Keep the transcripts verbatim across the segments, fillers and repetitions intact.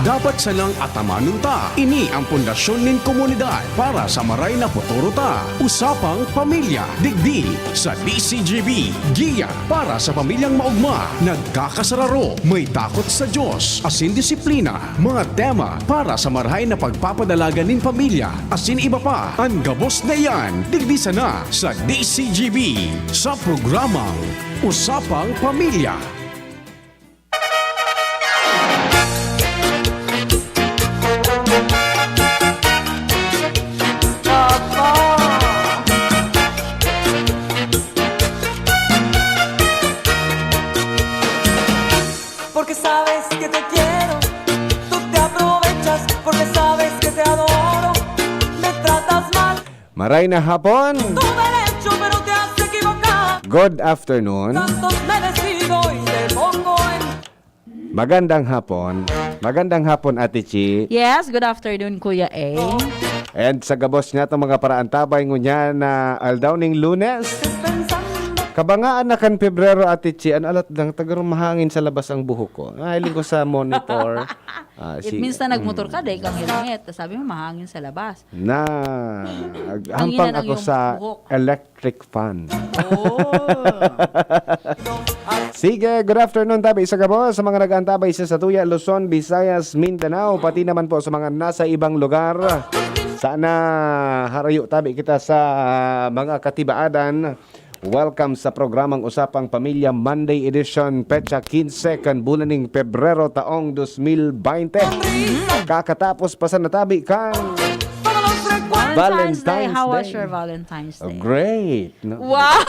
Dapat sanang atamanon ta. Ini ang pundasyon nin komunidad para sa maray na futuro ta. Usapang Pamilya, digdi sa D C G B. Giya para sa pamilyang maogma, nagkakasararo, may takot sa Diyos, asin disiplina. Mga tema para sa marahay na pagpapadalagan nin pamilya, asin iba pa. An gabos na iyan, digdi sana sa D C G B, sa programang Usapang Pamilya. Porque sabes que te quiero, tú te aprovechas, porque sabes que te adoro, me tratas mal. Maray na hapon. Tu derecho, pero te has equivocado. Good afternoon. Tantos merecido y te pongo en Magandang hapon. Magandang hapon, Ate Chi. Yes, good afternoon, Kuya A. And sa gabos niya itong mga paraantabay ngunyan na aldaw ning Lunes. Kabangaan na kan Pebrero, Ate Chi. An alat lang, tagarong mahangin sa labas ang buhok ko. Nahiling ko sa monitor. Ah, It si means na nagmotor ka, dahil kang helmet. Tas sabi mo, mahangin sa labas. Na, ag-, Ang hampang ina ng ako iyong sa buhok. Electric fan. Oh. Sige, good afternoon, tabi sa gabos, sa mga nag-aantabay sa satuya, Luzon, Visayas, Mindanao, pati naman po sa mga nasa ibang lugar. Sana harayo tabi kita sa mga katibaadan. Welcome sa programang Usapang Pamilya, Monday edition, petsa quince kan bulan ning Pebrero, taong dos mil baynte. Kakatapos pa sa natabi kan Valentine's Day. Valentine's Day. How was your Valentine's Day? Great, no? Wow!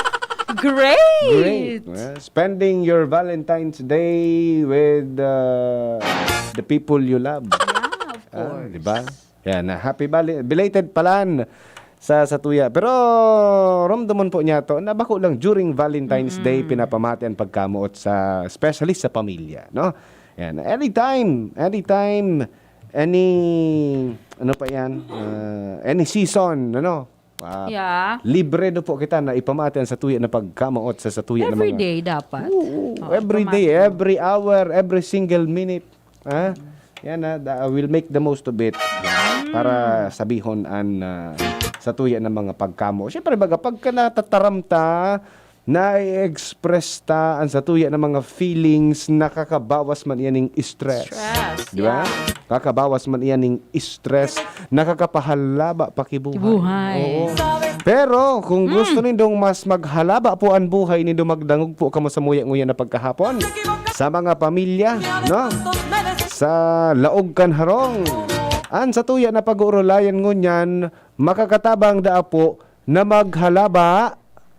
Great! Great. Well, spending your Valentine's Day with, uh, the people you love. Yeah, of Ah, course. di ba? Yan, ah, happy bali-, belated palan sa, sa tuya. Pero romdomon po niya to, na bako lang during Valentine's Day, Mm. pinapamati ang pagkamoot sa, especially sa pamilya, no? Yan, anytime, anytime, any, ano pa yan? Ah, any season, ano? Ah, Yeah. libre do po kita na ipamati ang satuya na pagkamoot sa satuya na Every mga day dapat. Oo, Oo, every day, ipamati mo. every hour, every single minute. Ha? Yan, ha? Da-, we'll make the most of it. Para sabihon an, ah, satuya na mga pagkamo. Siyempre, baga, pagka natataram ta, na-express ta an satuya na mga feelings, nakakabawas man iyan ning stress. Stress, Di ba? yeah. Kakabawas man iyan ning stress, nakakapahalaba pa ki buhay. Ki buhay. Oo. Pero kung Mm. gusto nindong mas maghalaba po an buhay nindo, magdangog po kamo sa muya-nguya na pagkahapon. Sa mga pamilya, no? Sa laog kan harong. An satuya na pag-uurulayan ngunyan, makakatabang daa po na maghalaba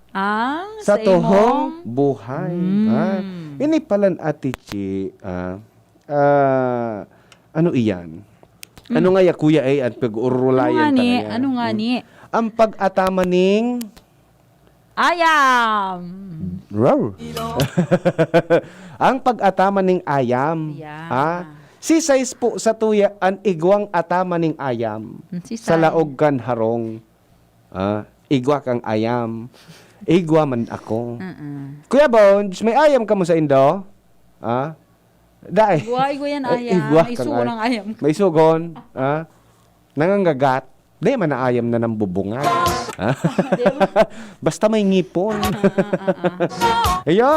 Ang sa sa tuhong imong buhay. Mm. Ah, ini palan, Ate Chi, ah, ah, ano iyan? Mm. Ano nga ya, Kuya A, at pag-urulayan Ano nga ta ni? ngayon? Ano nga Mm. ni? Ang pag-atama ning Ayam! Rar. Ang pag-atama ning ayam, Yeah. ha? Si size po sa tuya an igwang atama ning ayam Mm, si sa size. laog kan harong. Ah, igwa kang ayam. Igwa man ako. Mm-mm. Kuya Bones, may ayam ka mo sa indo? Ah? Dai. Igwa, igwa yan, Ay, ayam. igwa May kang sugo ay-, ng ayam. may sugon? Ah? Nangangagat? Di man na ayam na nambubunga. Ah? Di ba? Basta may ngipon. Ah, ah, ah, ah. Iyo.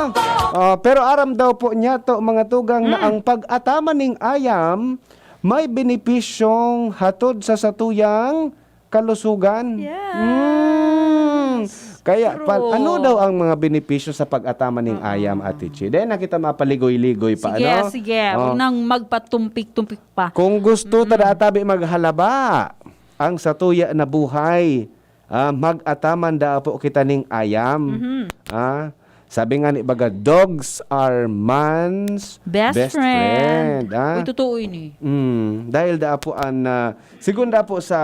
Ah, pero aram daw po niya to, mga tugang, na Mm. ang pag-atama ning ayam may benepisyong hatod sa satuyang kalusugan. Yes. Mm. Kaya, pa, True. ano daw ang mga benepisyo sa pag-atama ning Oo. ayam, Ate Chi? Dahil na kita mapaligoy-ligoy pa, Sige, ano? sige. Oh. Huwag nang magpatumpik-tumpik pa. Kung gusto Mm. ta databi maghalaba ang satuya na buhay, ah, mag-ataman daa po kita ning ayam. Mhm. Ah, sabi nga ni baga, "Dogs are man's Best best friend. friend," ah. Uy, totoo ini. Mm, dahil daa po an, ah, sigon daa po sa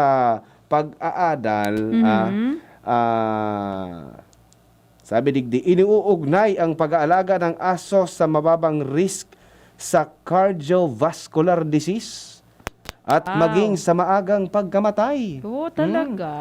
pag-aadal, ah, Mhm. ah, sabi digdi, iniuugnay ang pag-aalaga ng aso sa mababang risk sa cardiovascular disease at Wow. maging sa maagang pagkamatay. Oo, Hmm. talaga.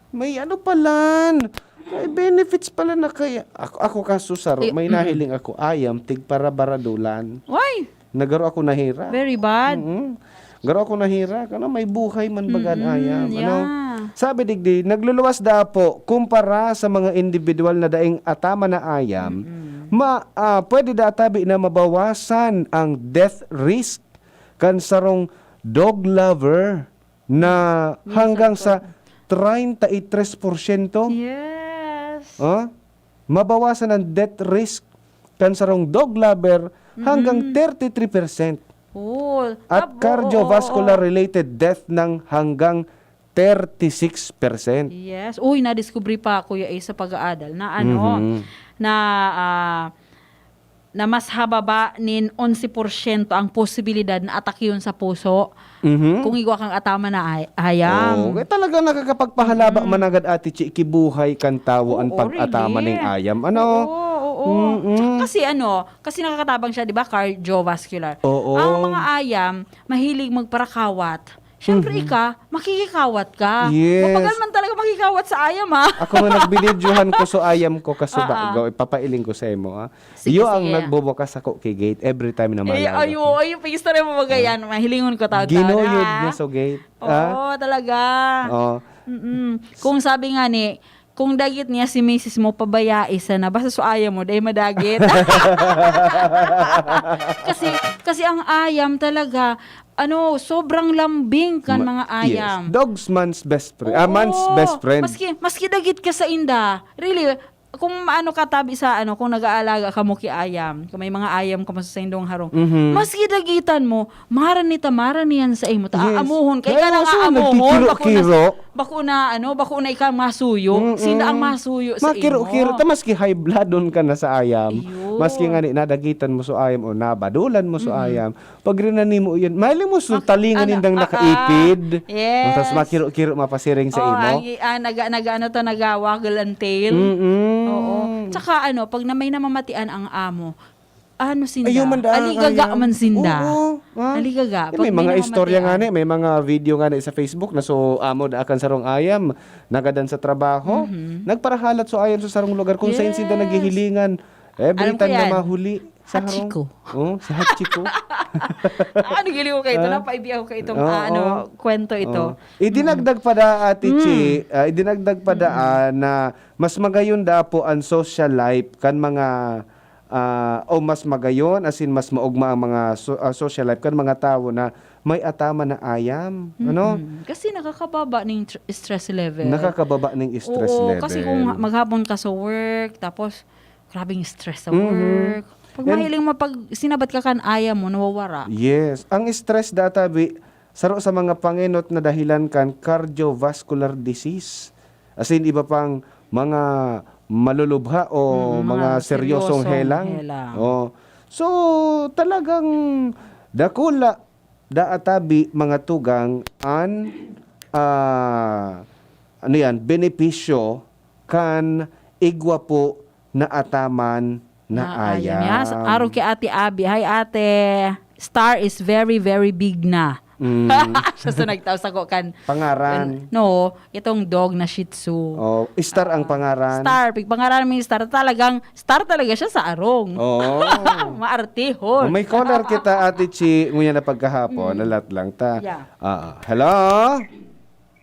May ano palan, may benefits pala na kaya. Ako, ako kaso, Saro, Ay, may mm. nahiling ako, ayam, tigparabaradulan. Why? Nagaro ako nahirak. Very bad. Mm-mm. Garo ako nahirak. Ano, may buhay man baga an Mm-mm, ayam. Ano? Yeah. Sabi digdi, nagluluwas daa po kumpara sa mga individual na daing ataman na ayam. Mm-mm. Ma, ah, pwede daa tabi na mabawasan ang death risk kan sarong dog lover na Minsan hanggang po. Sa treinta y tres por ciento. Yes. Ah? Mabawasan ang death risk kan sarong dog lover hanggang Mm-mm. thirty-three percent. Oh, At tab- oo, cardiovascular oo, oo. Related death ng hanggang thirty-six percent. Yes. Uy, nadiskubre pa, Kuya Ace, sa pag-aadal na ano, Mhm. na ah, na mas hababa nin onse porsyento ang posibilidad na atake yun sa puso Mhm. kung igwa kang ataman na ay- ayam. Oo, kaya talaga nakakapagpahalaba managad, Ate Chi, kibuhay kan tawo an Oo, pag-atama really. Ning ayam. Ano? Oo, oo. Mm-mm. Tsaka kasi ano, kasi nakakatabang siya, di ba, cardiovascular. Oo. Ang mga ayam, mahilig magparakawat. Siyempre, Mhm. ika, makikikawat ka. Yes. Mapagal man talaga makikawat sa ayam, ha? Ako man nagbinidyohan ko so ayam ko kasuba, Ah, ah. go, ipapailing ko sa imo, ha. Sige, Iyo ang sige. Nagbubukas ako ki gate every time na Eh, malayo. ayo, ayo, pag-istorya mo ba yan? Mahilingon ko tao, tao Ginuyod na. Niya so gate. Oo, Ah? Talaga. Oh. Mm-mm. Kung sabi nga ni, kung dagit niya si misis mo, pabayai sana. Basta so ayam mo, dahil madagit. kasi, kasi ang ayam talaga, ano, sobrang lambing kan Ma- mga ayam. Yes. Dog's man's best friend. Ah, man's Oo. Best friend. Maski, maski dagit ka sa inda. Really, kung ano ka tabi sa ano, kung nag-aalaga ka mo ki ayam, kung may mga ayam ka mo sa indong harong, Mhm. maski dagitan mo, maran ni tamaran niyan sa imo, ta Yes. aamuhon, kay Kaya ka nang nga, so, aamuhon, bako na, nagkikiro-kiro. bako na, ano, bako na ikaw masuyo, Mm-mm. sila ang masuyo sa Makiro-kiro, imo. Ta maski high bloodon ka na sa ayam, Ayun. Maski nga ni, nadagitan mo so ayam o nabadulan mo so Mm-mm. ayam, pag rinani mo yan, mahiling mo so Ah, talinga ano? Nindang Ah, ah. nakaipid, Yes. Tapos makiro-kiro, mapasiring sa Oh, imo. Ang, ah, nag, nag, ano to, nag-waggle and tail. Mm-mm. Oo. Tsaka ano, pag na may namamatian ang amo, ano sinda? Ayun man daan, Aligaga ayam. man sinda. Oo, ha? Aligaga. Eh, Pag may mga istorya nga namamatian. ni, may mga video nga ni sa Facebook na so amo da kan sarong ayam, nagadan sa trabaho, Mhm. nagparahalat so ayam sa sarong lugar kung saan sinda Yes. naghihilingan. Every Alam ko time na yan. Mahuli sa harong. Hachiko. Oh, sa Hachiko. Ano, giliw ko ito, Ah? napaibi ako ka itong, Oo. ah, ano, kwento ito. Oh. Idinagdag pa da, Ate Mm. Chi, ah, idinagdag pa daan na mas magayon da po ang social life kan mga, ah, o mas magayon, as in, mas maugma ang mga so- ah, social life kan mga tawo na may ataman na ayam. Ano? Mm-mm. Kasi nakakababa ning tr- stress level. Nakakababa ning stress Oo, level. Kasi kung maghapon ka sa work, tapos grabing stress sa Mhm. work. Pag And mahiling mo, pag sinabat ka kan ayam mo, nawawara. Yes. Ang stress data, bi, saro sa mga pangenot na dahilan kan cardiovascular disease. As in, iba pang mga malulubha o Mm, mga mga seryosong seryosong helang. helang. Oh. So, talagang dakula, daatabi, mga tugang, an, ah, ano yan, benepisyo kan igwa po na ataman na ayam. Yes. Aro ki Ate Abby. Hi, Ate. Star is very, very big na. Mm. Siya sa nagtao sa ko kan Pangaran. No, itong dog na Shih Tzu. Oh, Star ang pangaran. Star, pig pangaran mo yung Star, talagang Star talaga siya sa arong. Oo. Maartihon. Oh, may caller kita, Ate Chi, nguya na pagkahapon, nalat lang ta. Yeah. Ah, hello?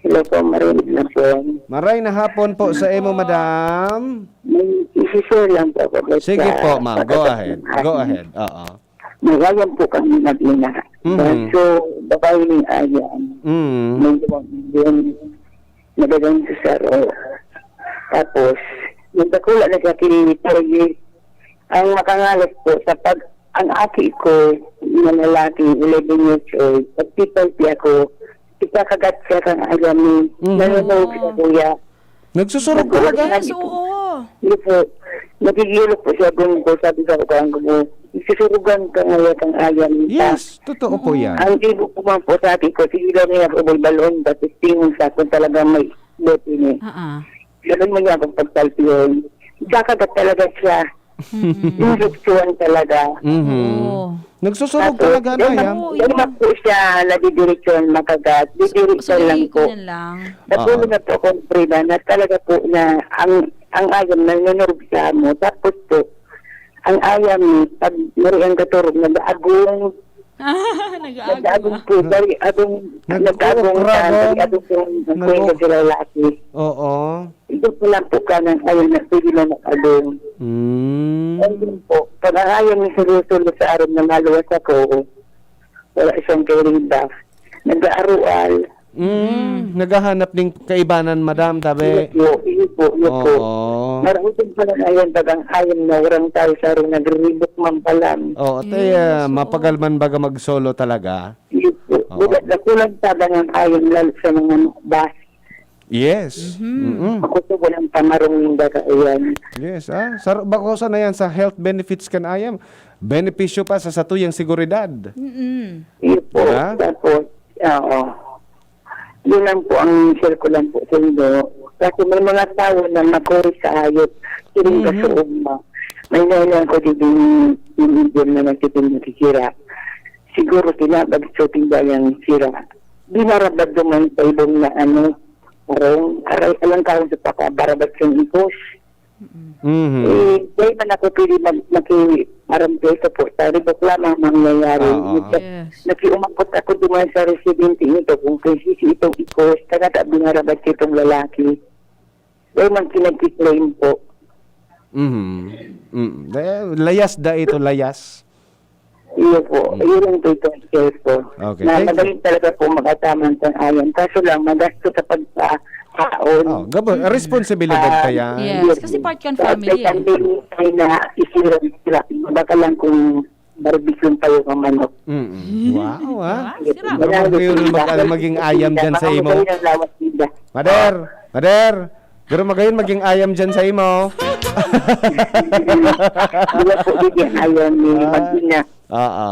Hello po, marinig na po. Maray na hapon po sa imo, madam. May isi-share lang po ako. Sige sa- po, ma'am. Go sa- ahead. Go ahead. Oo. May ayam po kami nag-ina. Mhm. So, babae ni ayam. Mm. May duwang yun. Nagagang sa saro. Tapos, nagdakula na siya kini Toye. Ang makangalas po, sa pag, ang aki ko, na lalaki, eleven years old, pag P five ako, ikakagat siya kang ayam ni, Mhm. nanonood siya, kuya. Nagsusurog talaga? Yes, oo. Hindi po. Nagigilo po siya doon po. Sabi sa ko, "Ang gumo, isusurugan ka nga yan, kang ayam." Yes, totoo po yan. Ang ibo ko man po sa akin ko, sige daw niya ako balbalon, tapos tingin sa akin talaga may bote ni. Ah, ah. Ganun mo niya akong pagtalpihon. Ikakagat talaga siya. Mm-mm. Direksyon talaga. Mhm. Oo. Nagsusurog Tapos, talaga na dahil yan. Oo, dahil yun. po siya nadidireksyon, makagat, didiretso lang po. Sugilikin lang. Natulog na po akong prima na talaga po na ang ang ayam na nanurog sa amo. Tapos po, ang ayam ni, pag mari ang katurog na daagong, Nag-aagom, Nag-aagom ah. po, bali, agom, Nag-, nag-aagom ka, nag-aagom. Bali, agom po ang Nag-, kwento sila laki. Oo. Ito po lang po kanang ayun na pwede na mag-agom. Mm. Ayun po, pag ang ayun ni Sulo-Sulo sa aram na maluwas ako, wala siyang kairiba. Nag-aarual. Mm, Mm. naghahanap ning kaibanan, madam, tabi. Iyo po, iyo po, iyo po. Oo. Maraot pa lang ayan, bagang ayan na orang tayo sa arong nagriribok man pa lang. Oo, tay, Yes, ah, oo. mapagal man baga mag-solo talaga. Iyo po. Oo. Baga, nakulang pa ba ng ayan, lalo sa mga bus? Yes. Mhm. Mm-mm. Ako po, walang pamarong yung baga, ayan. Yes, ah. Sa, bako sa na yan, sa health benefits kan ayam, benepisyo pa sa satuyang seguridad. Mm-mm. Iyo po. Diba? Tapos, oo. Yun lang po ang share ko lang po sa inyo. Kasi may mga tao na makuri sa hayop, siring ka Mhm. sa ugma. May nahilan ko din yung, yung Indian na nagtitinda sa sira. Siguro tinabag sa tinda yung sira. Binarabad naman sa ibang na ano, parang aray, alang kaon sa paka, barabad sa ikos. Mm. Mhm. Eh, dahil man ako pwede mag-, maki-, aram ko ito po, sa ribok lamang mangyayari. Oo. Nagka-, Yes. nakiumabot ako duman sa residente nito kung kung sisi itong ikos, taga ta binarabad ko itong lalaki. Dahil man kinagkiklaim po. Mhm. Mm. Eh, layas da ito, layas. Iyo po. Mm. Iyo lang po itong share ko. Okay. Na Thank you. magaling talaga po mag-ataman sa ayan. Kaso lang, magasto sa pagkaon. Oh, gabo, Mm. responsibilidad Ah, pa yan. Yes, yes. kasi part kan Sa family, eh. pandemic ay na isira sila. Baka lang kung barbecue pa yung manok. Mm-mm. Wow, ah. Diba? Sira. Baka Wala, magayon wala. mag-, maging ayam dyan sa imo. Baka magayon ang lawas nila. Mader, mader. Pero magayon maging ayam dyan sa imo. Wala po, bigyan ayam ni Ah. Magina. Oo.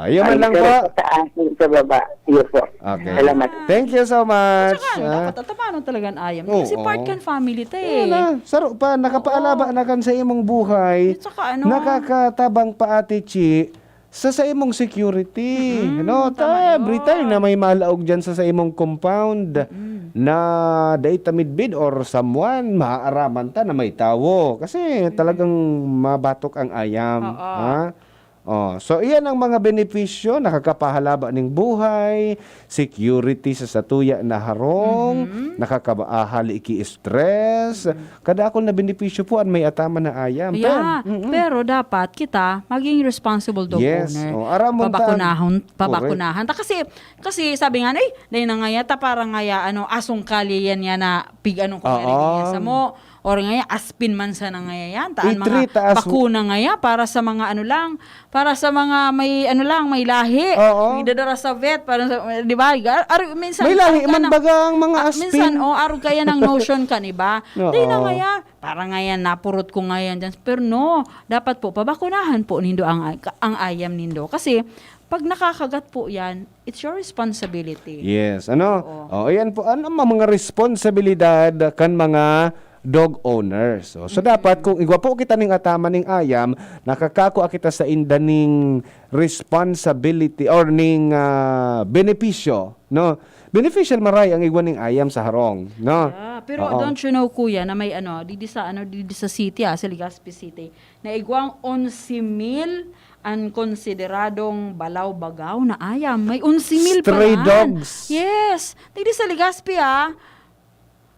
Ayun man Ay, lang pero po. sa taas, sa baba. Iyo po. Okay. Salamat. Thank you so At much, saka, ano, ah. dapat atamanon talaga ang ayam. Oo. Kasi part kan family ta, Oo eh. na. Saro pa, nakapaalaba Oo. na kan sa imong buhay. At saka, ano, Nakakatabang pa, Ate Chi, sa, sa imong security. Mm-mm, No? Ta-, tama every yun. time na may malaog dyan sa, sa imong compound Mm-mm. na dai ta midbid or someone, maaaraman ta na may tawo. Kasi Mm-mm. talagang mabatok ang ayam. Oo. Ha? Oh, so iyan ang mga benepisyo, nakakapahalaba ning buhay, security sa satuya na harong, Mhm. nakakaahali ki stress, Mhm. kadakol na benepisyo po an may ataman na ayam. Yeah, Pero, mm-mm. pero dapat kita maging responsible dog Yes. owner. Oh, aram mo ta. Pabakunahon, Correct. pabakunahan ta. Kasi, kasi sabi nga, "Ay, dahil na ngaya ta, parang ngaya, ano, asong kalye yan, yan na pig-ano ko Oo. nga rin yan sa mo." Or ngaya, aspin man sana ngaya yan. Taan mga I-treat as bakuna ngaya para sa mga ano lang, para sa mga may ano lang, may lahi. Oo. May dadara sa vet, para sa, di ba? Ar-, ar-, minsan, May lahi arog ka man na, baga ang mga ah, aspin. minsan, oh, arog kaya ng notion kan iba. Oo. Di na ngaya, para ngaya, napurot ko ngayan dyan. Pero no, dapat po, pabakunahan po nindo ang, ang ayam nindo. Kasi, pag nakakagat po yan, it's your responsibility. Yes, ano? Oo. Oh, ayan po. Ano ang mga responsibilidad kan mga dog owners? So, so Mm. dapat kung igwa po kita ning ataman ning ayam, nakakakua kita sa inda ning responsibility or ning, ah, benepisyo, no? Beneficial maray ang igwa ning ayam sa harong, no? Yeah, pero Oo. don't you know, kuya, na may ano, didi sa, ano, didi sa city, ah, sa Legazpi City, na igwang onse mil an konsideradong balaw-bagaw na ayam. May onse mil pa Stray lang. dogs. Yes. Didi sa Legazpi, ah.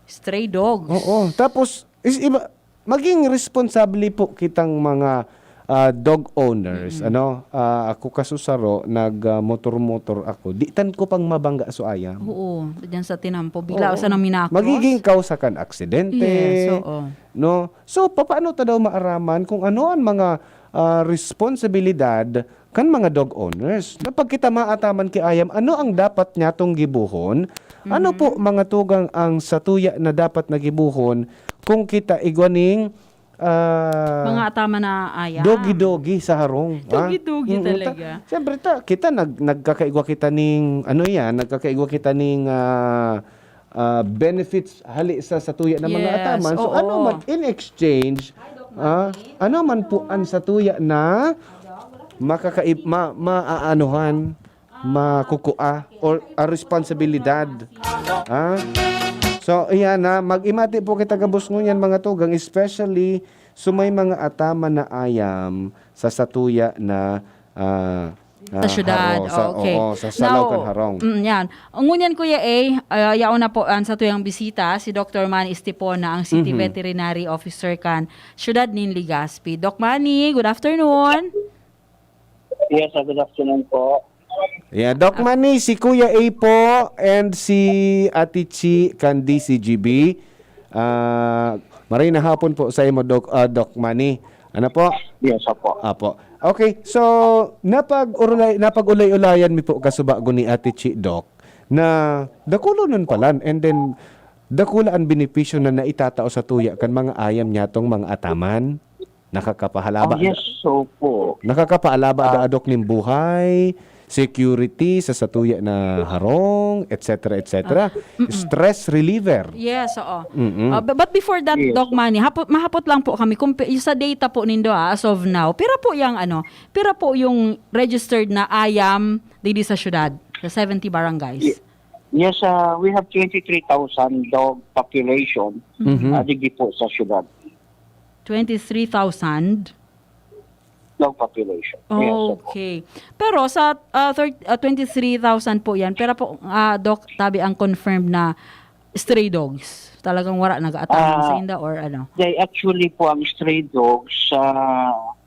Stray dogs. Oo. Tapos, is, iba, maging responsable po kitang mga, ah, dog owners, Mm-mm. ano? Ah, ako kasusaro, nag, ah, motor-motor ako. Di tan ko pang mabangga so ayam. Oo, diyan sa tinampo. Bigla Oo. sa nang minakros. Magiging kausa kan aksidente. Yes, oo. No? So, papaano ta daw maaraman kung ano ang mga, ah, responsibilidad kan mga dog owners? Na pag kita maataman ki ayam, ano ang dapat nyatong gibohon? Ano po, Mhm. mga tugang, ang satuya na dapat na gibohon kung kita igwa ning, ah, Mga ataman na ayam. dogi-dogi sa harong, ha? Dogi-dogi Mm, ta-, talaga. siyempre, ta-, kita nag-, nagkakaigwa kita ning, ano yan, nagkakaigwa kita ning, ah, ah, benefits hali sa satuya na mga Yes, ataman. So, oo. ano man, in exchange, ah, ano man po ang satuya na makakaib-, ma-, maaanuhan, makukua, or a responsibilidad? Ah? So, iyan na, mag-imati po kita gabos ngunyan, mga tugang, especially so may mga ataman na ayam sa satuya na, ah, Sa syudad. Harong, sa, okay. Oo, sa Salaw kan Harong. Mm, yan. Ngunyan, Kuya A, ah, yaon na po ang satuyang bisita, si Doktor Manny Estipona, ang City Mhm. Veterinary Officer kan Syudad nin Legazpi. Doc Manny, good afternoon. Yes, ah, good afternoon po. Yeah, Doc Ah. Manny, si Kuya A po and si Ate Chi kan D C G B. Ah, maray na hapon po sa imo, Doc, ah, Doc Manny. Ano po? Yes, opo. Apo. Okay, so napag-urulay napag-ulay-ulayan mi po kasubago ni Ate Chi, Doc, na dakulonon palan, and then dakula an benepisyo na naitatao sa tuya kan mga ayam niyatong mga ataman. Nakakapahalaba Oh, yes, opo. Nakakapahalaba Ah. da, Doc, nin buhay, security sa satuya na harong, et cetera, et cetera. Ah, mm. Stress reliever. Yes, oo. Mm-mm. Ah, bu-, but before that, Yes. Doc Manny, hapo-, mahapot lang po kami kung pi-, sa data po nindo, ah, as of now, pira po yung ano, pira po yung registered na ayam didi sa syudad, sa seventy barangays? Ye-, yes, ah, we have twenty-three thousand dog population, Mhm. ah, didi po sa syudad. Twenty-three thousand? Dog population. Yes, opo. Okay. Pero sa, ah, thir-, ah, twenty-three thousand po yan, pero po, ah, Doc, tabi ang confirmed na stray dogs. Talagang wala nag-aataman Ah, sa inda or ano? They actually po ang stray dogs, ah,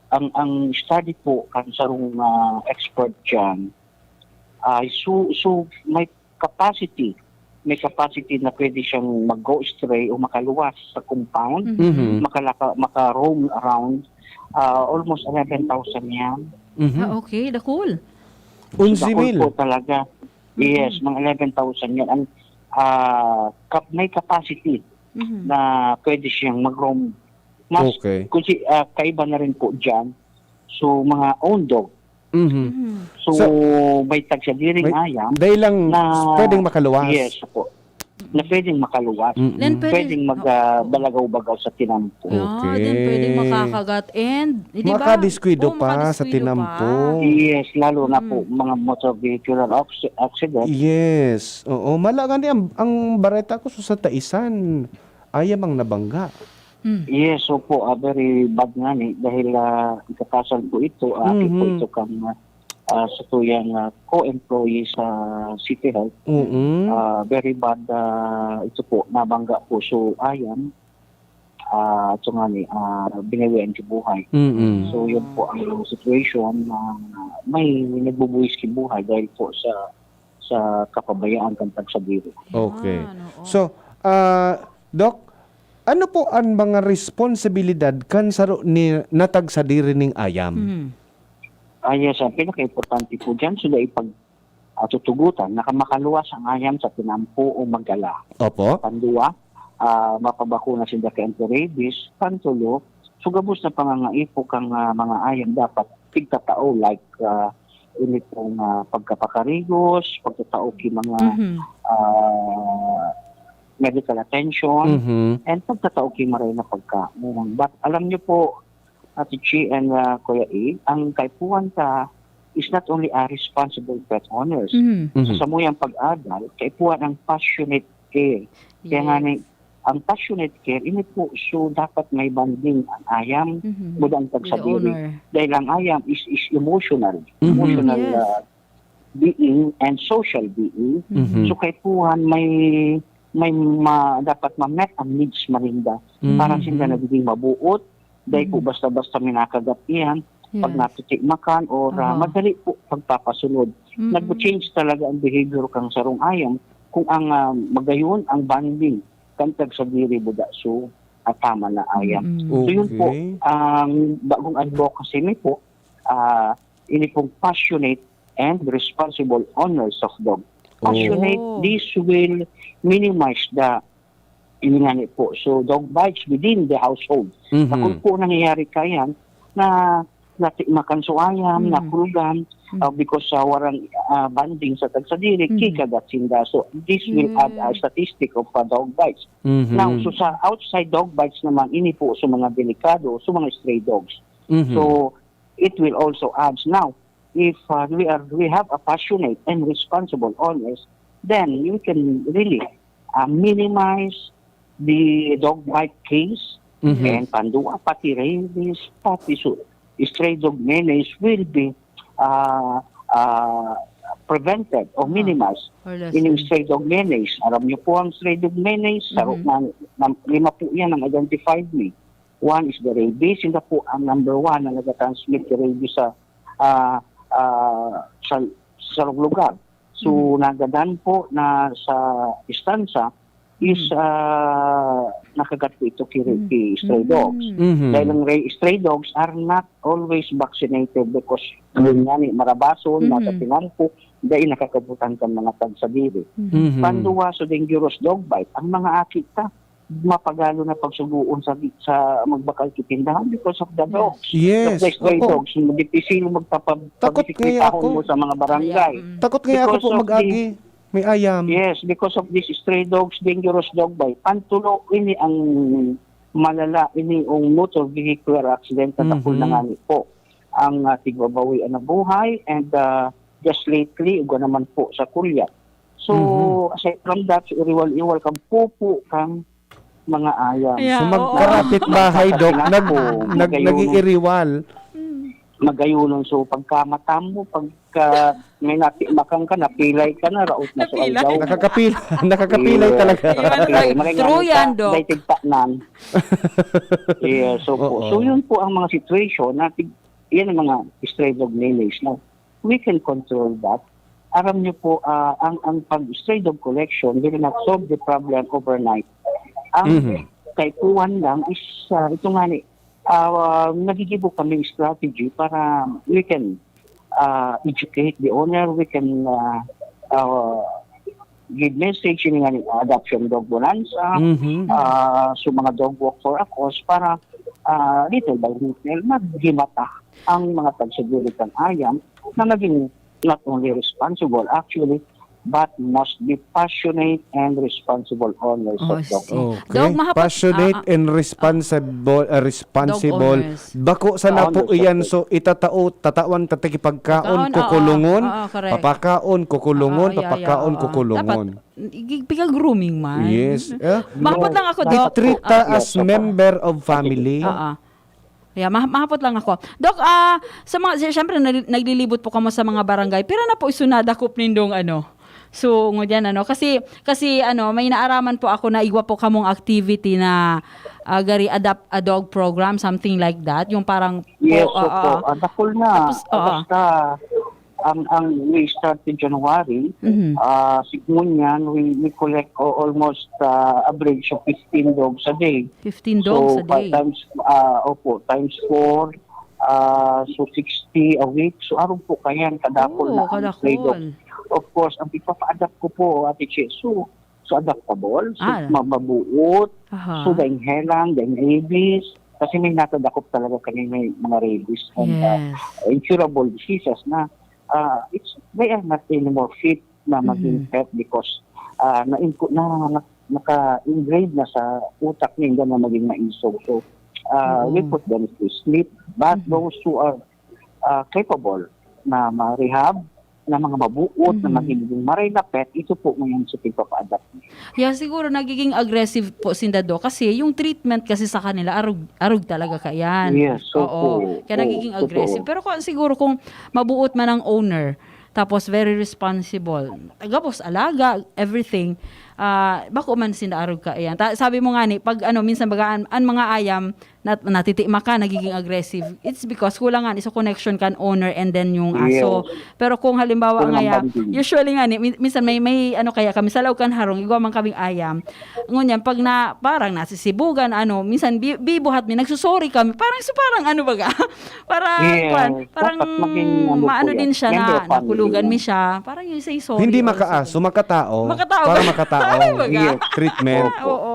ang, ang study po kan sarong, ah, expert dyan, ay so, so may capacity, may capacity na pwede siyang mag-go stray o makaluwas sa compound, Mhm. Mhm. makalaka-, maka-roam around, ah, almost eleven thousand yan. Mhm. Ah, okay, dakul. Dakul Unsi mil. po talaga. Mhm. Yes, mga eleven thousand yan. Ang, ah, kap-, may capacity Mhm. na pwede siyang mag-roam. Mas, Okay. kung si, ah, kaiba na rin po dyan, so, mga own dog. Mhm. Mhm. So, So, may tagsadiri may, nga yan dahil lang na pwedeng makaluwas. Yes po. Na pwedeng makaluwas. Mm-mm. Then pwede Pwedeng mag, oo. ah, balagaw-bagaw sa tinampo. Ah, then pwedeng Okay. makakagat and, eh, di ba? Makadiskuido Oo, pa sa makadiskuido tinampo. pa. Yes, lalo na po Mm. mga motor vehicular acc-, accident. Yes. Oo, mala nga ni ang, ang bareta ko sa Taisan, ayam ang nabangga. Hmm. Yes, opo, ah, very bad nga ni dahil, ah, ikakasal po ito, ah, aki po Mhm. ito kan, ah, sa tuyang, ah, co-employee sa City Health. Mm. Ah, very bad, ah, ito po, nabangga po. So, ayan, ah, ito nga ni, ah, binawian ki buhay. Mm. So, yun po ang situation na may nagbubuwis ki buhay dahil po sa, sa kapabayaan kan tagsadiri. Okay. Yan, oo. So, ah, Doc, ano po an mga responsibilidad kan saro ni natagsadiri ning ayam? Mhm. Ah, yes, ang pinakaimportante po diyan, sila ipag-, ah, tutugutan na ka-, makaluwas ang ayam sa tinampo o magala. Opo. Pandua, ah, mapabakuna sinda kay anti-rabies. Pantulo, so gabos na pangangaipo kang, ah, mga ayam dapat tigtatao, like, ah, ini pong, ah, pagkapakarigos, pagtatao ki mga, Mhm. ah, medical attention, Mhm. and pagtatao ki maray na pagkaon. But alam niyo po, Ate Chi and, ah, Kuya A, ang kaipuhan ta is not only a responsible pet owners. Mhm. Mhm. Sa samuyang pag-adal, kaipuhan ang passionate care. Kaya nga Yes. ni, ang passionate care, ini po, so dapat may bonding ang ayam, Mhm. buda ang With the tagsadiri. Owner. Dahil ang ayam is, is emotional. Mhm. Emotional, Yes. ah, being and social being. Mhm. So, kaipuhan may, may ma-, dapat ma-met ang needs maninda. Para Mhm. sinda nagiging mabuot, dahil po Mhm. basta-basta minakagat iyan, pag Yes. natitikmakan or, ah, Aha. madali po pagpapasunod. Mhm. Nag-change talaga ang behavior kang sarong ayam kung ang, ah, magayon ang bonding kan tagsadiri buda so ataman na ayam. Mhm. So, yun po, Okay. ang bagong advocacy mi po, ah, ini pong passionate and responsible owners of dog. Passionate, Oh. this will minimize the, yun nga ni po, so dog bites within the household. Mhm. Takot po nangyayari kayan na natikmakan so ayam, Mhm. nakulugan, Mhm. uh, because sa warang, uh, banding sa tagsadiri, Mhm. kikagat sinda. So, this will add a Yeah. statistic of, uh, dog bites. Mhm. Now, so sa outside dog bites naman, ini po sa mga delikado, sa mga stray dogs. Mhm. So, it will also add. Now, if, uh, we are, we have a passionate and responsible owners, then we can really, uh, minimize the dog bite case Mhm. and pandua, pati rabies, pati su-, stray dog menace will be, ah, ah, prevented o minimize. Or less. Ining stray dog menace. Aram niyo po ang stray dog menace? Saro na, na, lima po yan ang identified me. One is the rabies. Yun na po ang number one na nag-transmit ng rabies sa, ah, ah, sa, sa lugar. So, nagadan po na sa istansa is, ah, nakagat po ito ki, ki stray dogs. Mhm. Dahil ang ra-, stray dogs are not always vaccinated because yun nga ni marabason, matatingan po, dahil nakakabutan kan mga tagsadiri. Mhm. Panduwa sa dangerous dog bite, ang mga aki ta, mapagalo na pagsugoon sa, sa magbakal ki tindahan because of the dogs. Yes. The stray dogs, dipisil magpapab-, Takot kaya pabisiklitahon ako. Mo sa mga barangay. Ayan. Takot kaya ako Because po of mag-agi. This, May ayam. Yes, because of this stray dogs, dangerous dog bite. Pantulo, ini ang malala, ini ang motor vehicular accident na dakul na Mhm. ngani po ang, ah, tigbabawian na buhay and, ah, just lately, igwa naman po sa Kulyat. So, Mhm. aside from that, so iriwal-iwal kang pupo, kang mga ayam. Yeah, So, oo. magkarapit bahay, Doc, Sa nag-, po, nag-, magayuno. Nag-iiriwal. Mm. Magayunon. So, pagkamata mo, pagka may natimakan ka, napilay ka na, raot na so Napilay. aldaw mo. Nakakapil-, nakakapilay Yes, talaga. Iwan nakakapilay. tayo. Maray nga True nung yan, sa Doc. daytig tanan. Yes, so po. Oo. So, yun po ang mga situation na tig-, yan ang mga stray dog menace, no? We can control that. Aram niyo po, ah, ang, ang pag-stray dog collection will not solve the problem overnight. Ang Mhm. kaipuhan lang is, ah, ito nga ni, ah, nagigibo kami strategy para we can, ah, educate the owner, we can, ah, ah, give message, yun nga ni adoption dog bonanza, Mhm. ah, so mga dog walk for a cause para, ah, little by little, maghimata ang mga tagsuguri kan ayam na maging not only responsible, actually, but must be passionate and responsible owners Oh, of dog. see. Okay. Dog, mahapot, Passionate ah, ah, and responsible, ah, responsible. Dog owners. Bako sana po Owners, iyan, okay. So itatao, tatawan, tataki pagkaon, Pagkaon, oo. kukulungon, Oo, correct. papakaon, kukulungon, Oo, yeah, papakaon, yeah, oo. kukulungon. Dapat, ig-, pika-grooming man. Yes. Eh? Mahapot No, lang ako, dapat Doc. I-treat po. ta Ah, as Yes, opo. member of family. Oo. Yeah, ma-, mahapot lang ako. Doc, ah, sa mga, si-, siyempre, nali-, naglilibot po kamo sa mga barangay. Pira na po isunada ko nindong, ano? So, ngunyan, ano? Kasi, kasi, ano, may naaraman po ako na igwa po kamong activity na, ah, gari adopt a dog program, something like that. Yung parang, Yes, po, opo. oo. Ah, dakul na. Tapos, oo. Basta, ang, ang we started January, Mhm. ah, si-, ngunyan, we, we collect o-, almost, ah, average of fifteen dogs a day. Fifteen dogs So, a pa-, day. times, ah, opo, times four, ah, so sixty a week. So, arog po kayan, kadakul Oo, na ang kadakul. Stray dogs. Of course, ang pagpapa-adapt ko po, Ate Che, so, so adaptable, so Ah. mababuot, Aha. so daing helang, daing rabies, kasi may natadakop talaga kami may mga rabies and, ah, Yes. incurable diseases na, ah, it's, they are not anymore fit na maging Mhm. pet because, ah, na-inco-, na, na, naka-engrave na sa utak ninda na maging maisog. So, ah, we Oo. put them to sleep. But Mhm. those who are, ah, capable na ma-rehab, na mga mabuot, na Mhm. magiging maray na pet, ito po ngayon sa pagpapa-adapt. Yeah, siguro nagiging aggressive po sinda, Doc, kasi yung treatment kasi sa kanila, arog, arog talaga kaiyan. Yes, Oo. opo. Kaya Oo, nagiging totoo. aggressive. Pero kung, siguro kung mabuot man ang owner, tapos very responsible, gabos alaga, everything, ah, bako man sinda arog kaiyan. Ta-, sabi mo nga ni, pag ano, minsan baga an, an mga ayam, nat-, natitima ka, nagiging aggressive. It's because kulang nga sa connection kan owner and then yung aso. Yes. Pero kung halimbawa Kulang nga ang ya, bonding. usually nga ni, min-, minsan may, may ano kaya kami, sa laog kan harong, igwa man kaming ayam. Ngunyan, pag na, parang nasisibugan, ano, minsan bi-, bibuhat mi, nagsusorry kami. Parang, so parang ano baga? Parang, Yes. kwan, parang Dapat maging ano po maano yan. din siya Member na, of family nakulugan yan. mi siya. Parang yung say sorry Hindi also. makaaso, makatao. Makatao Para ba? makatao. Ay, baga? Yes. Treatment. Ah, oo.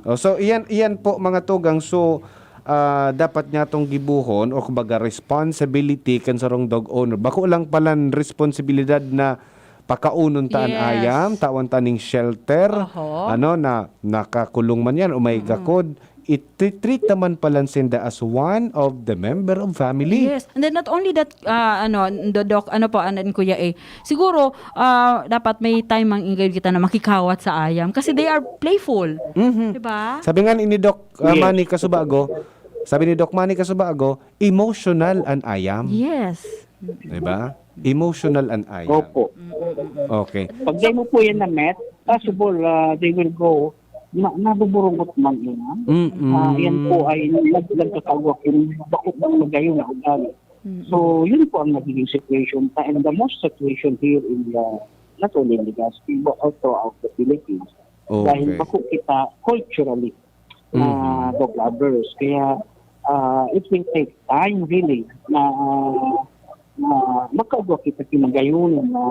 Oh, so, iyan, iyan po, mga tugang. So, ah, dapat niya tong gibuhon o kumbaga responsibility kan sarong dog owner. Bako lang palan responsibilidad na pakaunon ta an Yes. ayam, tawan ta ning shelter, Oho. ano, na nakakulong man yan o may Mm. gakod, ititreat naman palan sinda as one of the member of family. Yes. And then not only that, ah, ano, the doc, ano po, and then Kuya A, siguro, ah, dapat may time ang ingay kita na makikawat sa ayam kasi they are playful. Mhm. Diba? Sabi nga ni Doc, ah, Yes. Manny Kasubago, sabi ni Doc Manny Kasubago, emotional an ayam. Yes. Di ba? Emotional an ayam. Opo. Mm-mm. Okay. Pag di mo po yan na-met, possible ah, they will go, na, nabuburungot man yan. Mm-mm. Ah, yan po ay nag- nagkakagwak yung bako ng magayon na ugali. So, yun po ang nagiging situation pa. And the most situation here in the, not only in Legazpi, but all throughout the Philippines. Dahil Okay. bako kita culturally na Mhm. dog lovers. Kaya uh, it will take time really na, uh, na makaagwa kita ki magayon na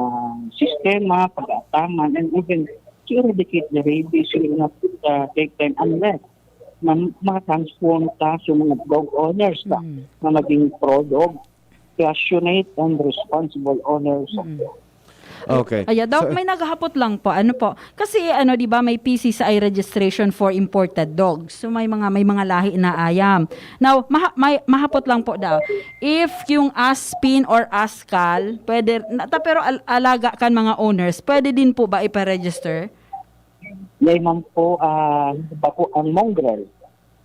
sistema, pag-aataman, and even to eradicate the rabies will not uh, take time unless na makatransform ta sa mga dog owners ta Mm. na maging pro-dog, passionate and responsible owners of Mm. dogs. Okay. Aya, Doc, So, may naghahapot lang po. Ano po? Kasi ano, 'di ba, may P C C I registration for imported dogs. So may mga may mga lahi na ayam. Now, maha, may mahapot lang po daw. If yung Aspin or Askal, pwede na, ta- pero al- alaga kan mga owners, pwede din po ba ipa-register? Yan man po, ah, hindi pa po ang mongrel.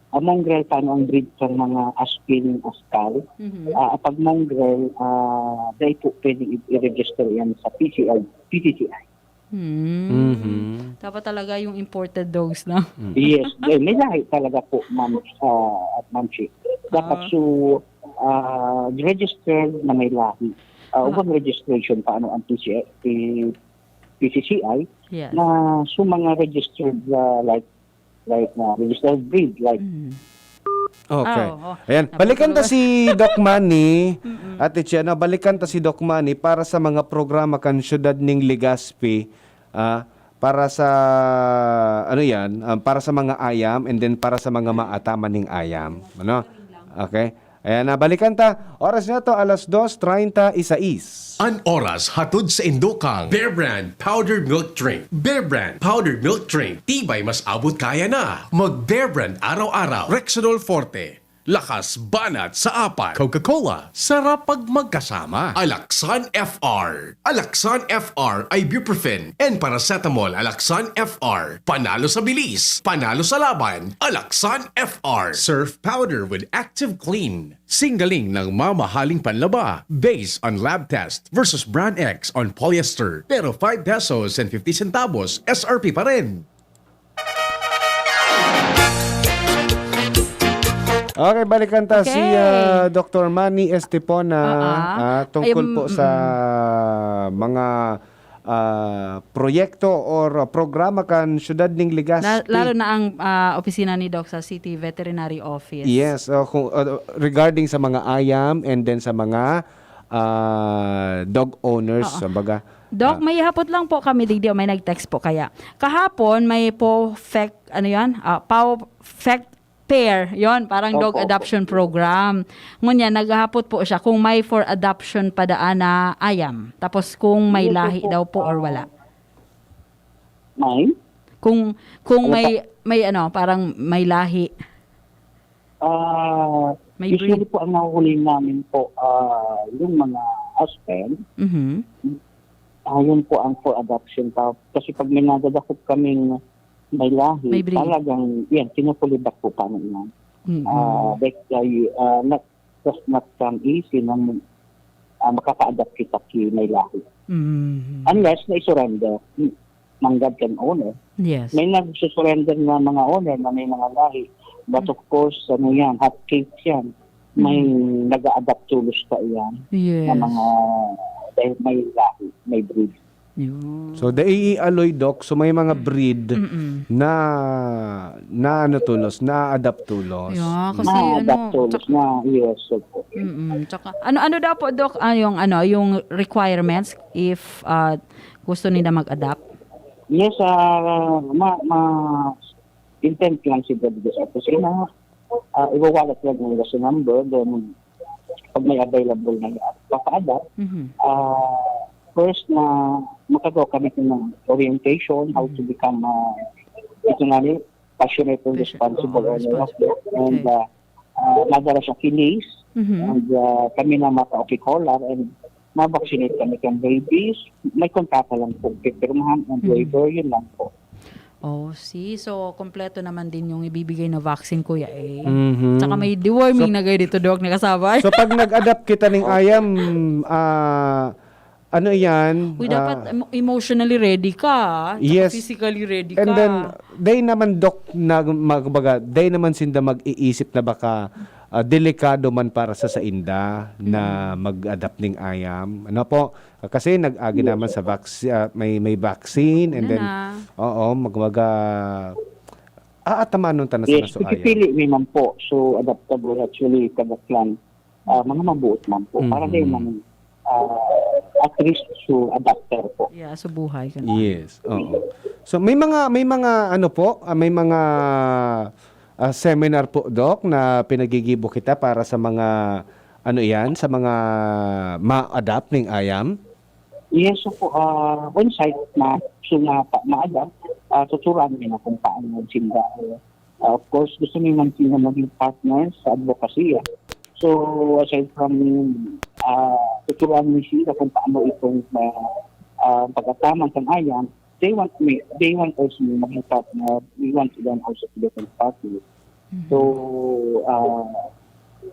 Ang mongrel, paano ang breed sa mga Aspin, Askal? Mhm. Ah, pag mongrel, ah, dahil po pwede i- i-register yan sa P C I, P C C I. Hmm. Mhm. Dapat talaga yung imported dogs lang. Yes, eh, may lahi talaga po, ma'am, ah, at ma'am Chi. Dapat Ah. so, ah, registered na may lahi. Uh, Ah. Upon registration, paano ang P C I, P- P C C I, Yes. na so mga registered, ah, like, like na registered breed, like, Mm. Okay. Ah, oo. Ayan, Naputol balikan ta ka. Si Doc Manny, Ate Chia, no? Balikan ta si Doc Manny para sa mga programa kan siyudad ning Legazpi, ah, para sa, ano yan, ah, para sa mga ayam and then para sa mga maataman ning ayam. Ano? Okay. Ayan, na balikan ta. Oras na to, alas dos treinta y seis. An oras hatod sa indokang Bear Brand Powdered Milk Drink. Bear Brand Powdered Milk Drink. Tibay mas abot kaya na. Mag Bear Brand araw-araw. Rexidol Forte. Lakas banat sa apat. Coca-Cola. Sarap pag magkasama. Alaxan F R. Alaxan F R ibuprofen and paracetamol. Alaxan F R. Panalo sa bilis. Panalo sa laban. Alaxan F R. Surf powder with active clean. Singgaling ng mamahaling panlaba. Based on lab test versus brand X on polyester. Pero five pesos and fifty centavos S R P pa rin. Okay, balikan ta si Okay. ah, Doctor Manny Estepona Ah, ah. ah, tungkol Ay, po mm, sa mga ah, proyekto or ah, programa kan siyudad ning Legazpi. La- lalo na ang ah, opisina ni Doc sa City Veterinary Office. Yes, oh, kung, ah, regarding sa mga ayam and then sa mga ah, dog owners, Oo. Kumbaga. Doc, Ah. May hapot lang po kami digdi, may nag-text po kaya. Kahapon, may POFEC, ano yan? Ah, POFEC pair, yon, parang dog Opo, opo. Adoption Program. Ngunyan, naghahapot po siya kung may for adoption pa daan na ayam. Tapos kung may Yes, lahi opo. daw po or wala. May? Kung kung Ano may may ano, parang may lahi. Ah, May usually breed. Po ang nahuhuli namin po ah, yung mga Aspen, Mhm. ah, yun po ang for adoption pa. Kasi pag may nadadakop kaming may lahi, May breed. Talagang yan, kinukulibak po kami yan. Mm. Ah, that uh, not just not come easy na uh, makaka-adapt kita ki may lahi. Mhm. Unless na i-surrender, hmm, manggad kan owner. Yes. May nagsusurrender na mga owner na may mga lahi. But of course, ano yan, hot cakes yan. May nag-a-adapt tulos pa yan Yes. Na mga, dahil may lahi, may breed. Yun. So, dai ialoy, Doc. So, may mga breed Mm-mm. na na ano tulos, na adapt tulos. Yeah, kasi Na-adapt ano, tulos tsaka, na, yes, opo. mm, tsaka, ano, ano daw po, Doc, ah, yung, ano, yung requirements if ah, gusto nila mag-adopt? Yes, ah, ma, ma, intent lang si Brad sa kusina. Ah, iwawalat lang yung reso number, then pag may available na papa-adapt, Mhm. ah, first na makagawa kami ng orientation, how to become uh, ito nga ni passionate and Passion- responsible oh, owner of responsible. it. And Okay. uh, uh, nadara siya kinis, Mhm. and uh, kami na maka-opicolar, and ma-vaccinate kami kan rabies. May kontrata lang po, pipirmahan and Mhm. waiver, yun lang po. Oh, see? So, kompleto naman din yung ibibigay na vaccine, Kuya, eh. Mhm. Tsaka may deworming So, na kayo dito, Doc, nakasabay. so, pag nag-adapt kita ning Opo. ayam, ah, ano yan, Uy, dapat ah, emo-, emotionally ready ka, tsaka Yes. physically ready And ka. then, day naman, Doc, na, mag-, kumbaga, day naman sinda mag-iisip na baka, ah, delikado man para sa sainda na Mm. mag-adapt ning ayam. Ano po? Kasi nag-agi Yes, naman sa opo. vac-, ah, may, may vaccine and Ano then, na? oo, magmaga-, aatamanon ta na sa Yes, nasuayan. ipipili mi man po. So, adaptable actually, kadaklan. Ah, mga mabuot man po. Para Mm. din man, ah, at risk to adapter po. Yeah, so buhay ka na. Yes, oo. So, may mga, may mga ano po, ah, may mga, ah, seminar po, Doc, na pinagigibo kita para sa mga, ano yan, sa mga ma-adapt ning ayam? Yes, so po, ah, on site na, so na pa, maada, ah, tuturuan nila kung paano magsimba. Ah, of course, gusto nila man sila maging partners sa advocacy, ah. So, aside from, ah, tuturuan mo sila kung paano itong, ah, ah, pag-ataman sa ayam, they want me, they want also me maging partner, we want them also to become partner. Mhm. So, ah,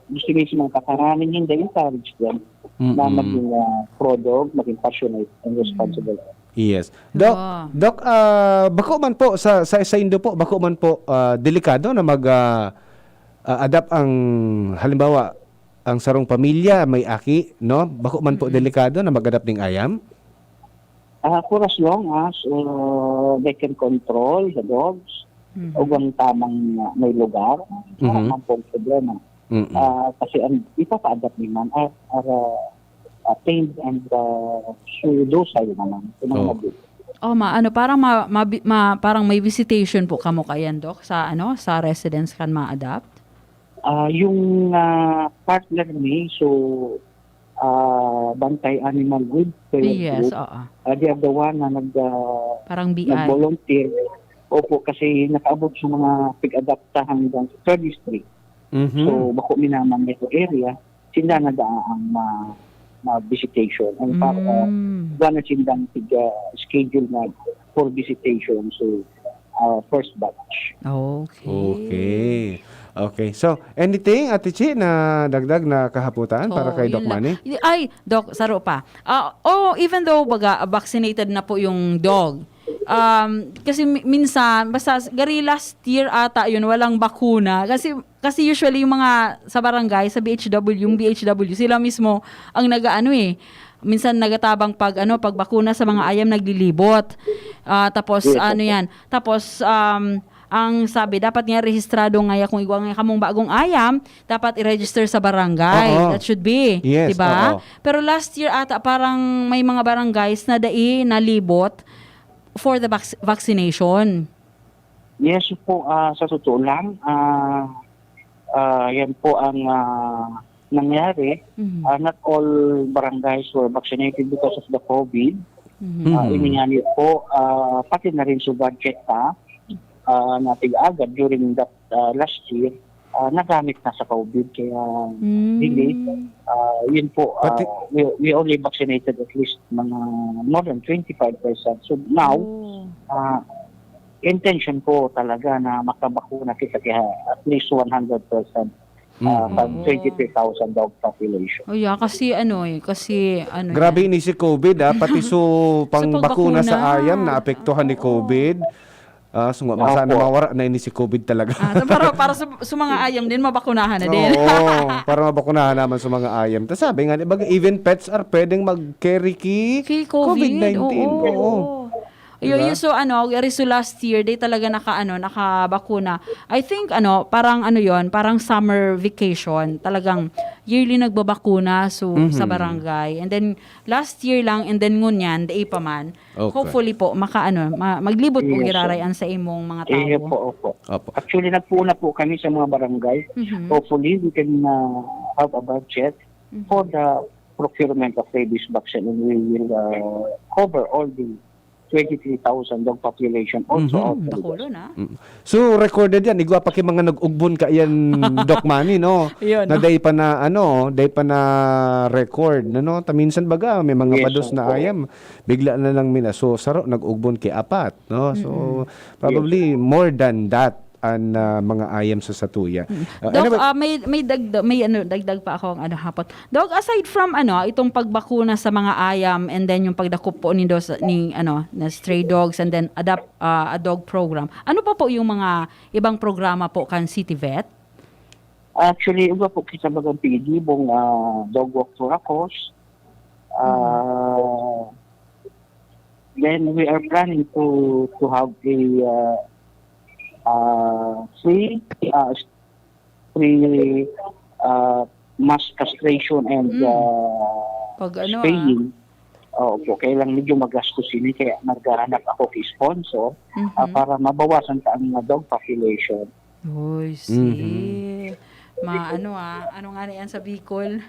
gusto mismo ang kakaranin, hindi encourage them na Mm-mm. maging, ah, pro-dog, maging passionate and Mm. responsible. Yes. Doc, Wow. Doc, ah, bako man po sa, sa, sa Indo po, bako man po, ah, delikado na mag, ah, ah, adapt ang, halimbawa, ang sarong pamilya may aki, no? Bako man po Mm-mm. delikado na mag-adapt ning ayam? Ah, for as long as, uh, they can control the dogs, Mhm. ug ang tamang, uh, may lugar, wala Mhm. man pong problema. Mm-mm. Ah, kasi ang ipapa-adapt naman are, are, uh, uh, tame and, uh, so docile naman. Yun ang Oh. mabuti. Oh, ma-, ano, parang ma-, mabi-, ma-, parang may visitation po kamo kayan, Doc, sa, ano, sa residence kan ma-adapt? Ah, yung, ah, partner mi, so, ah, Bantay Animal Welfare Yes, Group, oo. ah, they are the one na nag, ah, Parang B I. nag-volunteer. Opo, kasi nakaabot sa mga pig-adapta hanggang sa third district. Mhm. So, bako mi naman nito area, sila na daa ang ma-, ma-visitation. Ang pa-, ah, Mm. wala na sindang pig-, ah, schedule na for visitation. So, ah, first batch. Okay. Okay. Okay. So, anything, Ate Chi, na dagdag na kahapotan para Oo, kay Doc yun lang. Manny? Y-, ay, Doc, saro pa. Ah, oh, even though, baga, vaccinated na po yung dog, um, kasi mi-, minsan, basta s-, gari last year ata yun, walang bakuna. Kasi, kasi usually yung mga sa barangay, sa B H W, yung B H W, sila mismo ang nag-aano eh, minsan nagatabang pag, ano, pagbakuna sa mga ayam naglilibot. Ah, tapos, Yes, ano opo. yan, tapos, um, ang sabi, dapat nga rehistrado nga ya kung igwa nga kamong bagong ayam, dapat i-register sa barangay. Oo. That should be, Yes, di ba? oo. Pero last year ata, parang may mga barangays na dai nalibot for the vac-, vaccination. Yes po, ah, sa totoo lang, ah, ah, yan po ang, ah, nangyari. Mhm. Ah, not all barangays were vaccinated because of the COVID. Mhm. Ah, Mhm. ini nga niyo po, ah, pati na rin sa budget pa, ah, na tig-agad during that, ah, last year, ah, nagamit na sa COVID. Kaya, Mm. hindi, ah, yun po, Pati ah, we, we only vaccinated at least mga more than twenty-five percent. So now, Oh. ah, intention ko talaga na makabakuna kita kaya at least one hundred percent, ah, Mm. pag Oo. twenty-three thousand dog population. Oh, yeah, kasi ano eh, kasi ano Grabe yan. ini si COVID, ah, pati so Sa pangbakuna sa pagbakuna. ayam naapektuhan ni Oo. COVID. Ah, so, nga, sana Opo. mawara na ini si COVID talaga. Ah, so para, para sa, sa mga ayam din, mabakunahan na din. Oo, para mabakunahan naman sa mga ayam. Tas sabi nga, di ba, even pets are pwedeng mag-carry ki Ki COVID, COVID nineteen. oo. Oo. Ayun, Diba? yun, so ano, very so last year, di talaga naka, ano, nakabakuna. I think, ano, parang ano yon, parang summer vacation. Talagang yearly nagbabakuna, so, sa Mhm. barangay. And then, last year lang, and then ngunyan, dai pa man. Okay. Hopefully po, maka, ano, ma-, maglibot po Yes, sir. giraray an sa imong mga Iyo tawo. po, opo. Opo. Actually, nagpuuna po kami sa mga barangay. Mhm. Hopefully, we can, uh, have a budget Mhm. for the procurement of rabies vaccine, and we will, uh, cover all the twenty-three thousand dog population also Mhm. out of the Bacolod, ah. Mm. So, recorded yan. Igwa pa ki mga nag-ugbon kaiyan, Doc Manny, no? Yun, Na no? day pa na, ano, day pa na record, ano? Ta minsan baga, may mga Yes, bados na opo. ayam, bigla na lang mina. So, saro, nag-ugbon ki apat, no? So, Mm-mm. probably more than that an ah, mga ayam sa satuya. Mm. Ah, Doc, anyway, ah, may may dagda, may ano, dagdag pa ako ang ano hapon. Doc, aside from ano, itong pagbakuna sa mga ayam and then yung pagdakop po nindo sa, ni ano, na stray dogs and then adapt ah, a dog program. Ano pa po yung mga ibang programa po kan City Vet? Actually, iba po kita bagang pinigibong ah, dog walk for a cause. Ah, then we are planning to to have a uh, uh, free uh, free uh, mass castration and Mm. uh, Pag ano, spaying. Opo, kaya lang medyo magastos yun. Kaya naghahanap ako kay sponsor Mhm. ah, para mabawasan ta ang uh, dog population. Uy, see. Ma, ano ah, ano nga na yan sa Bicol?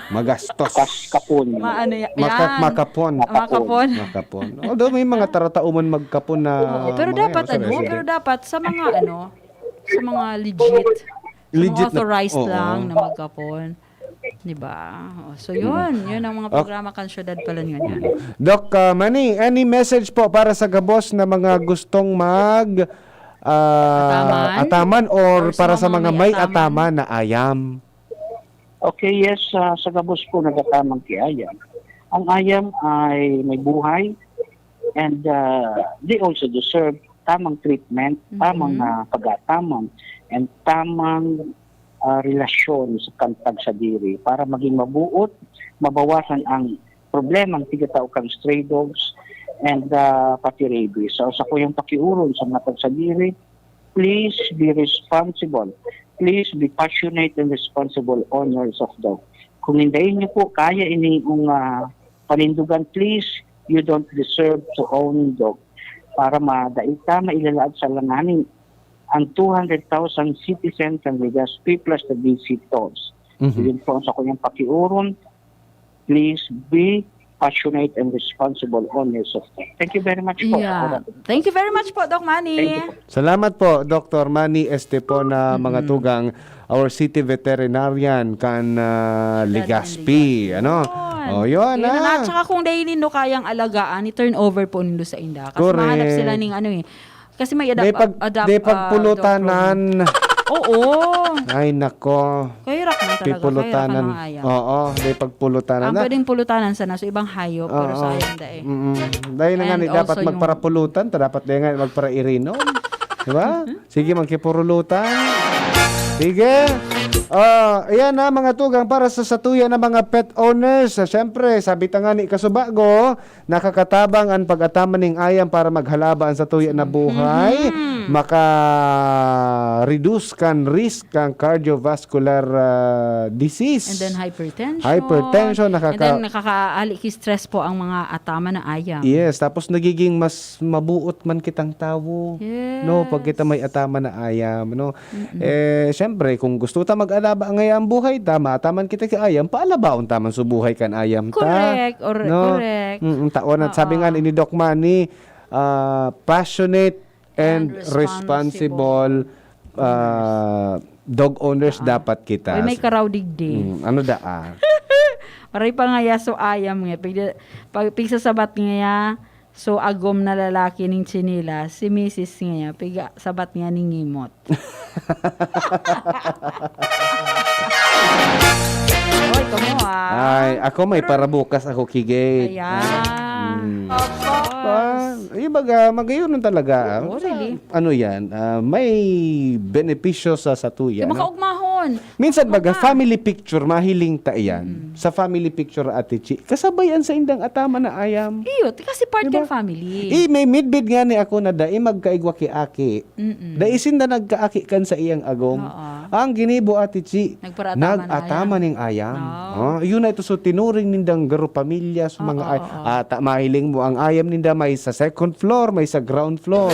magastos. Kas kapon. Ma, ano yan? Maka- Yan. makapon. Makapon. Makapon. Although may mga taratauman magkapon na Oo, pero mga dapat sa ano, resident. pero dapat sa mga ano, sa mga legit, sa Legit mga na- authorized oo. lang na magkapon. Di ba? Oh, so yun, yun ang mga Ah. programa kan syudad pala ngunyan. Doc uh, Manny, any message po para sa gabos na mga gustong mag ah, Ataman? ataman or, Or sa para sa mga mga may may ataman? ataman na ayam? Okay, yes, uh, sa gabos po nagataman ki ayam. Ang ayam ay may buhay and uh, they also deserve tamang treatment, Mhm. tamang uh, pag-ataman, and tamang uh, relasyon sa kantag sa diri para maging mabuot, mabawasan ang problema ng tigatao kan stray dogs and uh, pati rabies. So, sa kuyang pakiuron sa mga tagsadiri, please be responsible. Please be passionate and responsible owners of dog. Kung hindi niyo po kaya ini yung uh, panindugan, please, you don't deserve to own dog. Para madaig ta, mailalaad sa langanin ang two hundred thousand citizens ng Legazpi plus the visitors. Mhm. Yun po ang sa kuyang pakiuron. Please be passionate and responsible owners of dog. Thank you very much po. Yeah. Thank you very much po, Doc Manny. Thank you po. Salamat po, Doctor Manny Estepona, mga tugang, our city veterinarian kan ah, Legazpi, ano? Oh, yun Yun na, na. At saka kung dahil nindo kayang alagaan, i-turn over po nindo sa inda. Kasi Correct. mahanap sila ning ano eh. Kasi may adapt, Day pag adapt day ah, pagpulutanan. dog program. Oo. Ay nako. Kahirak man talaga. Kahirak Pipulutanan. ang mga ayam. Oo, day pagpulutanan Ang na. pwedeng pulutanan sana sa ibang hayop, pero Oo. sayang da eh. Mm. Dahil na nga And ni, dapat also yung magparapulutan, ta dapat dahil nga magparairinom. Di ba? Sige, magkipurulutan. Sige. Ah, ayan na, mga tugang, para sa satuya na mga pet owners. Ah, syempre, sabi ta nga ni Kasubago, nakakatabang ang pag-ataman ning ayam para maghalaba ang satuya na buhay. Mhm. Maka-reduce kan risk kan cardiovascular ah, disease. And then hypertension. Hypertension, And nakaka- then nakakaali ki stress po ang mga ataman na ayam. Yes, tapos nagiging mas mabuot man kitang tawo. Yes. No, pag kita may ataman na ayam, no. Eh, syempre, kung gusto ta mag-alaba ngaya ang buhay ta, maataman kita ki ayam, paalabaon ta man su buhay kan ayam ta. Correct, or No? correct. Mm, taon at sabi Oo. nga ni Doc Manny, ah, passionate and And responsible, responsible ah, dog owners dapat kita. Uy, may karaw digdi. Mm, ano da ah? Maray pa nga ya, so ayam nga. Pig, pag, pigsasabat nga ya, so agom na lalaki ning tsinelas, si misis nga ya, pigsasabat nga ning ngimot. Oy, kamo ah. Ay, ako may Pero parabukas ako kigay. Ayan. Mm. Of course. Ah, yung baga, magayon talaga. Ah. Oh, really? Ano yan? Ah, may benepisyo sa satuya. Yung No? makaugmahon. Minsan baga, Maka- family picture, mahiling ta iyan. Sa family picture, Ate Chi, kasabayan sa indang ataman na ayam. Iyo, kasi part Diba? kan family. Eh, may midbid nga ni ako na dai magkaigwa ki aki. Mm-mm. Dai sinda nagkaaki kan sa iyang agom. Oo. Ang ginibo, Ate Chi, Nagparataman nag-ataman na ning ayam. Oo. Oh, yun na ito, so tinuring nindang garo pamilya sa Oo, mga ay, oo. ata mahiling mo ang ayam ninda may sa second floor, may sa ground floor.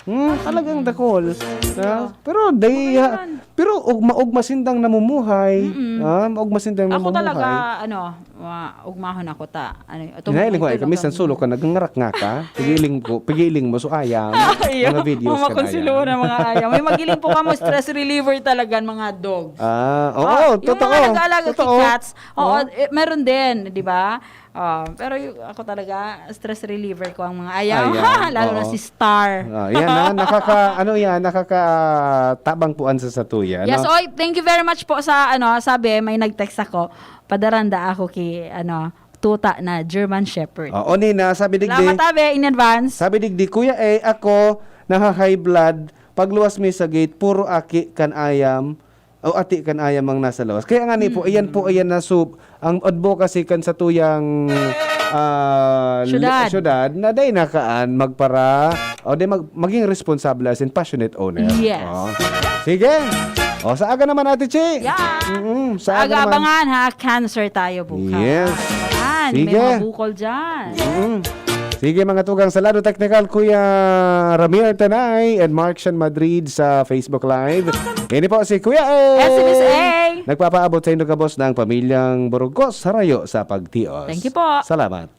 Hmm, talagang dakol. Ah, pero day, Okay ah, man. pero ugma-ugma sindang namumuhay. Mm-mm. Ah, maugma sindang Ako namumuhay. talaga, ano, ma- ugmahon ako ta. Ano, Hinahiling ko ay kami sa sulo ka, nagngarak nga ka. Pigiling ko, pigiling mo, so ayam. Ayaw, Mga videos ka na makonsulo yan. Na mga ayaw. May magiling po kamo, stress reliever talaga, mga dogs. Ah, oo, Ah, yung totoo. mga nag-aalaga kay Totoo. Cats, oo, Oh. eh, meron din, di ba? Ah, pero yung, ako talaga, stress reliever ko ang mga ayaw. Ayan, Lalo na oo. Si Star. Ah, yan na, nakaka, ano yan, nakakatabang puan sa satuya. Yes, No? Oy, thank you very much po sa, ano, sabi, may nag-text ako, padaranda ako kay, ano, tuta na German Shepherd. Oo, Nina, sabi digdi, Salamat, Abe, in advance. sabi digdi, Kuya, eh, ako, naha-high blood, pagluwas mi sa gate, puro aki kan ayam, o ati kan ayam ang nasa lawas. Kaya nga ni po, iyan po, iyan na sub, ang advocacy kan sa tuyang ah, Syudad. syudad na day nakaan magpara, o day mag, maging responsable as in passionate owner. Yes. Oo. Sige. O, sa aga naman, Ate Chi. Yeah. Mm-mm, Sa sa aga naman. Abangan, ha, cancer tayo bukas. Yes. Yan, Sige. May mga bukol dyan. Mm. Sige, mga tugang, sa lado technical, Kuya Ramir Tanay and Mark Shan Madrid sa Facebook Live. Ini po si Kuya A. S M S A. Nagpapaabot sa inyo, kabos, ng pamilyang Burgos, harayo sa pagtios. Thank you po. Salamat.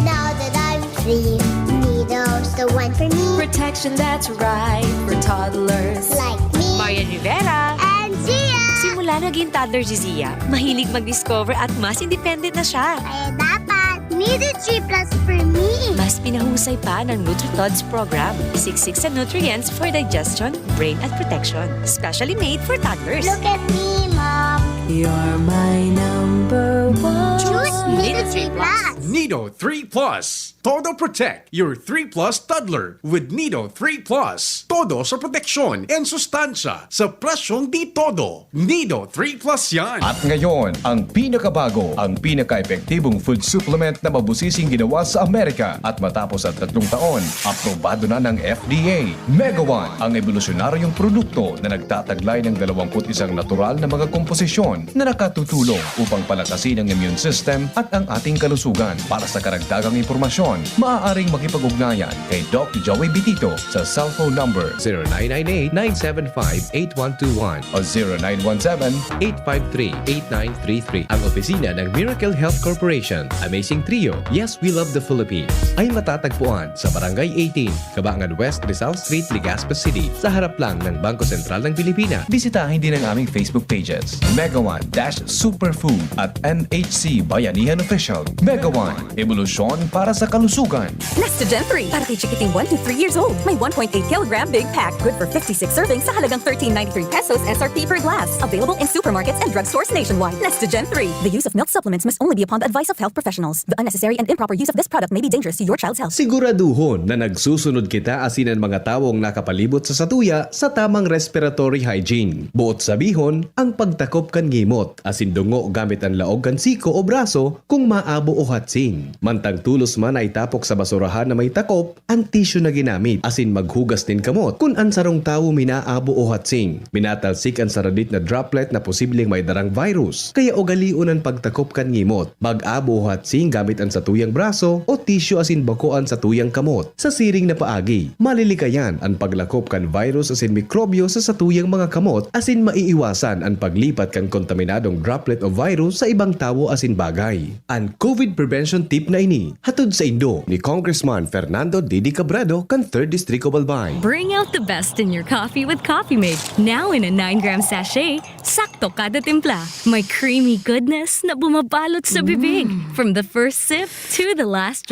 Now that I'm free, Nido's the one for me. Protection that's right for toddlers. Like me Marian Rivera. And Zia. Simula naging toddler si Zia, mahilig mag-discover at mas independent na siya. Kaya dapat Nido three plus for me. Mas pinahusay pa ng NutriTods program. Siksik sa nutrients for digestion, brain at protection. Specially made for toddlers. Look at me, Mom. You're my number one. Choose Nido three plus. Nido three plus. Todo Protect, your three plus toddler with Nido three plus. Todo sa proteksyon and sustansya sa presyong di todo. Nido three plus yan. At ngayon, ang pinakabago, ang pinaka-epektibong food supplement na mabusising ginawa sa Amerika. At matapos ang tatlong taon, aprobado na ng F D A. Mega One, ang ebolusyonaryong produkto na nagtataglay ng dalawampu't isang natural na mga komposisyon na nakatutulong upang palakasin ang immune system at ang ating kalusugan. Para sa karagdagang impormasyon, maaaring makipag-ugnayan kay Doc Joey Bitito sa cellphone number zero nine nine eight, nine seven five, eight one two one o zero nine one seven, eight five three, eight nine three three. Ang opisina ng Miracle Health Corporation, Amazing Trio, Yes, We Love the Philippines, ay matatagpuan sa Barangay eighteen, Kabangan West, Rizal Street, Legazpi City, sa harap lang ng Bangko Sentral ng Pilipinas. Bisitahin din ang aming Facebook pages, Mega One dash Superfood at N H C Bayanihan Official. Mega One, ebolusyon para sa kalusugan. Nestogen three para kay chikiting one to three years old. May one point eight kilogram big pack. Good for fifty-six servings sa halagang thirteen ninety-three pesos S R P per glass. Available in supermarkets and drugstores nationwide. Nestogen three. The use of milk supplements must only be upon the advice of health professionals. The unnecessary and improper use of this product may be dangerous to your child's health. Siguraduhon na nagsusunod kita asin an mga tawong nakapalibot sa satuya sa tamang respiratory hygiene. Buot sabihon, ang pagtakop kan ngimot asin dungo gamit an laog kan siko o braso kung maabo o hatsing. Mantang tolos man na itapok sa basurahan na may takop an tisyu na ginamit asin maghugas nin kamot kun an sarong tawo minaabo o hatsing. Minatalsik an saradit na droplet na posibleng may darang virus. Kaya ugalion an pagtakop kan ngimot. Mag-abo o hatsing gamit an satuyang braso o tisyu asin bako an satuyang kamot. Sa siring na paagi, malilikayan an paglakop kan virus asin mikrobyo sa satuyang mga kamot asin maiiwasan an paglipat kan kontaminadong droplet o virus sa ibang tawo asin bagay. An COVID prevention tip na ini, hatod saindo ni Congressman Fernando Didi Cabredo kan Third District of Albay. Bring out the best in your coffee with Coffee Mate. Now in a nine gram sachet, sakto kada timpla. May creamy goodness na bumabalot sa bibig. From the first sip to the last